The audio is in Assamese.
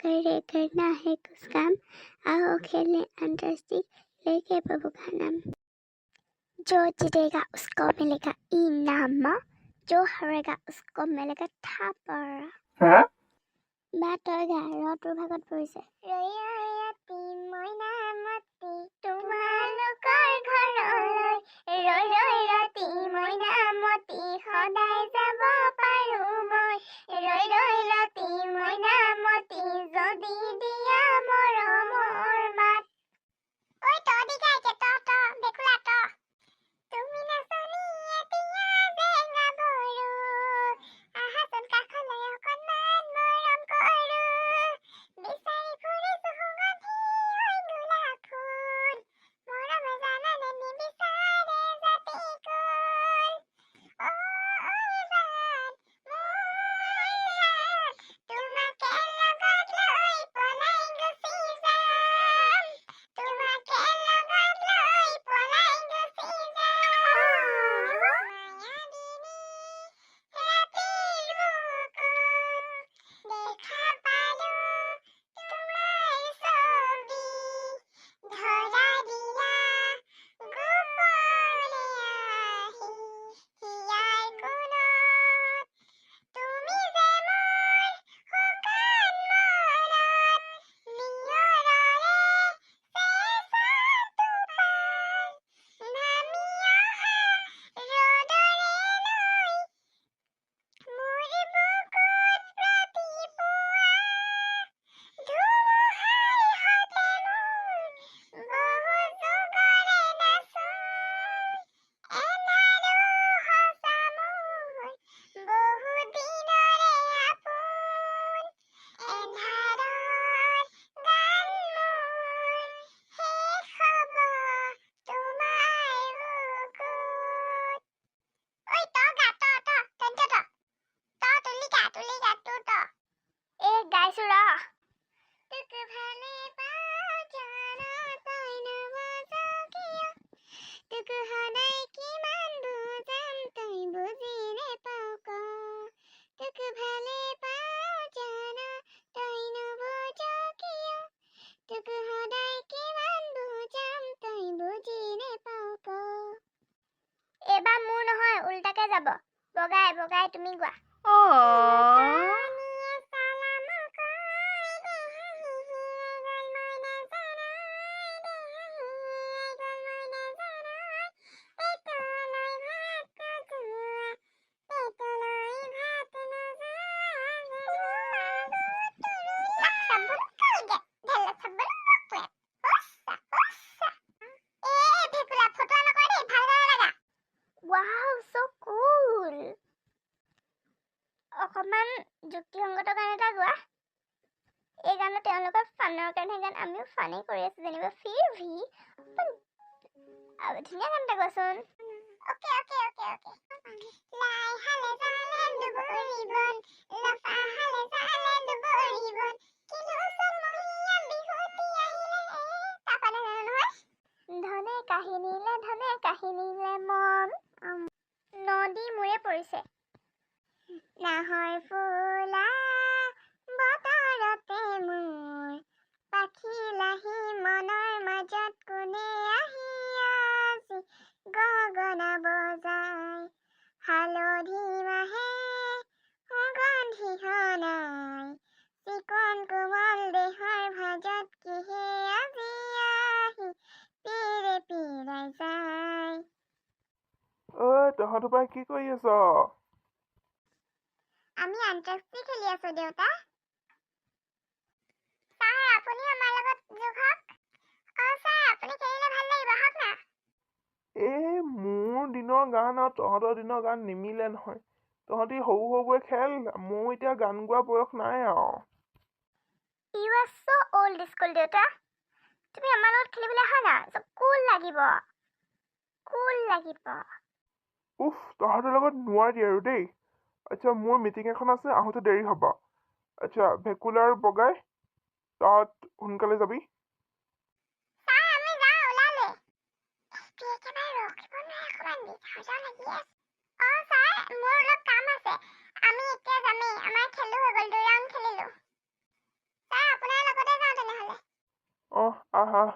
करे, करना है कुछ काम, आओ खेले अंतरश्री, लेके प्रभु का नाम। जो जीतेगा उसको मिलेगा इनाम, जो हारेगा उसको मिलेगा থাপৰ। হা। বা তই গা, ৰ তোৰ ভাগত পৰিছে। ৰৈ ৰৈ মইনামতী তোমালোকৰ ঘৰলৈ, ৰৈ ৰৈ ৰতি মইনামতী সদায় যাব পাৰো মই, ৰৈ ৰৈ ৰতি মইনামতী যদি দিয়া মৰমৰ মাত। ঐ ত দি গা এতিয়া, ত ত ভেকুলা ত। তুমি নাচনী এতিয়া জেঙা বৰু, আহাচোন কাষলৈ অকণমান মৰম কৰো, বিচাৰি ফুৰিছো সুগন্ধি ঐ গোলাপ ফুল, মৰমে জানানে নিবিচাৰে জাতি কুল। অ ঐ জান মোৰ জান, তোমাকে লগত লৈ পলাই গুচি যাম, তোমাকে লগত লৈ পলাই গুচি যাম। মায়াবিনী ৰাতিৰ বুকুত দেখা পালো তোমাৰ ছবি, ধৰা দিলা গোপনে আহি হিয়াৰ কোণত, তুমি যে মোৰ শুকান মনত নিয়ৰৰে চেঁচা টোপাল, নামি অহা ৰ'দৰে নৈ মোৰ বুকুত প্ৰতিপুৱা, ধুমুহাৰ সতে মোৰ বহু যুগৰে নাচোন, এন্ধাৰো সঁচা মোৰ বহু দিনৰে আপোন, এন্ধাৰৰ গান মোৰ শেষ হ'ব তোমাৰ বুকুত। ঐ ত গা, ত ত দন্ত্য ত, ত তুলিকা তুলিকা তু ত। এ গাইছো ৰ। তোক ভালে পাওঁ জান তই নুবুজ কিয়, তোক সদায় কিমান বুজাম তই বুজি নেপাওঁ ক, তোক ভালে পাওঁ জান তই নুবুজ কিয়, তোক সদায় কিমান বুজাম তই বুজি নেপাওঁ ক। এইবাৰ মোৰ নহয়, উল্টাকে যাব। বগাই বগাই তুমি গোৱা। অ। চালাম কৰি হাঁহি গ'ল মইনা জানাই দে, হাঁহি গ'ল মইনা জানাই, পেটলৈ ভাত নোযোৱা, পেটলৈ ভাত নোযোৱা। লাক চাবোন কলগেট, ঢেলা চাবোন বকলেট, উচ্চা উচ্চা। এ ভেকুলা, ফটোৱা নকৰে দেই, ভাল গান এটা গা। Wow, so cool. অকণমান যুক্তিসংগত গান এটা গোৱা। এই গানটো তেওঁলোকৰ ফানৰ কাৰণে গান, আমিও ফানেই কৰি আছোঁ যেনিবা, फिर भी অকণমান ধুনীয়া গান এটা গোৱাচোন। Okay okay okay okay. লাই হালে জালে দুবৰি বন, লফা হালে জালে দুবৰি বন, কিনো ছমহীয়া বিহুতি আহিলে, তাৰপৰা নাজানো নহয়। ধনে কাহিনীলে ধনে কাহিনীলে মন, নদী মোৰে পৰিছে। নাহৰ ফুলা বতৰতে মোৰ পাখি লাহি মনৰ মাজত কোনে আহি আজি গগনা বজাই, হালধি মাহে সুগন্ধি সনাই, চিকন কোমল দেহৰ ভাজত কিহে আজি আহি পীৰে পীৰাই যায়। ঐ, তহঁতৰ পৰা কি কৰি আছ? আমি অন্তাক্ষৰী খেলি আছো দেউতা। ছাৰ, আপুনি আমাৰ লগত যোগ হওক। অ ছাৰ, আপুনি খেলিলে ভাল লাগিব, আহক না। এই মোৰ দিনৰ গান আৰু তহঁতৰ দিনৰ গান নিমিলে নহয়। তহঁতি সৰু সৰুবোৰে খেল, মোৰ এতিয়া গান গোৱা বয়স নাই আৰু। You are so old school দেউতা। তুমি আমাৰ লগত খেলিবলৈ আহা না, কুল লাগিব, কুল লাগিব। উফ, তহঁতৰ লগত নোৱাৰি আৰু দেই। আচ্ছা, মোৰ মিটিং এখন আছে, আহোঁতে দেৰি হ'ব। আচ্ছা, ভেকুলা আৰু বগাই, তহঁত সোনকালে যাবি। ছাৰ, আমি যাওঁ, ওলালে। এইটো একেবাৰে ৰখিব নোৱাৰে, অকণমান যাওঁ যাওঁ লাগি আছে। অ ছাৰ, মোৰ অলপ কাম আছে, আমি এতিয়া যামেই, আমাৰ খেলো হৈ গ'ল, 2 ৰাউণ্ড খেলিলোঁ। ছাৰ, অঁ, আহ আহ।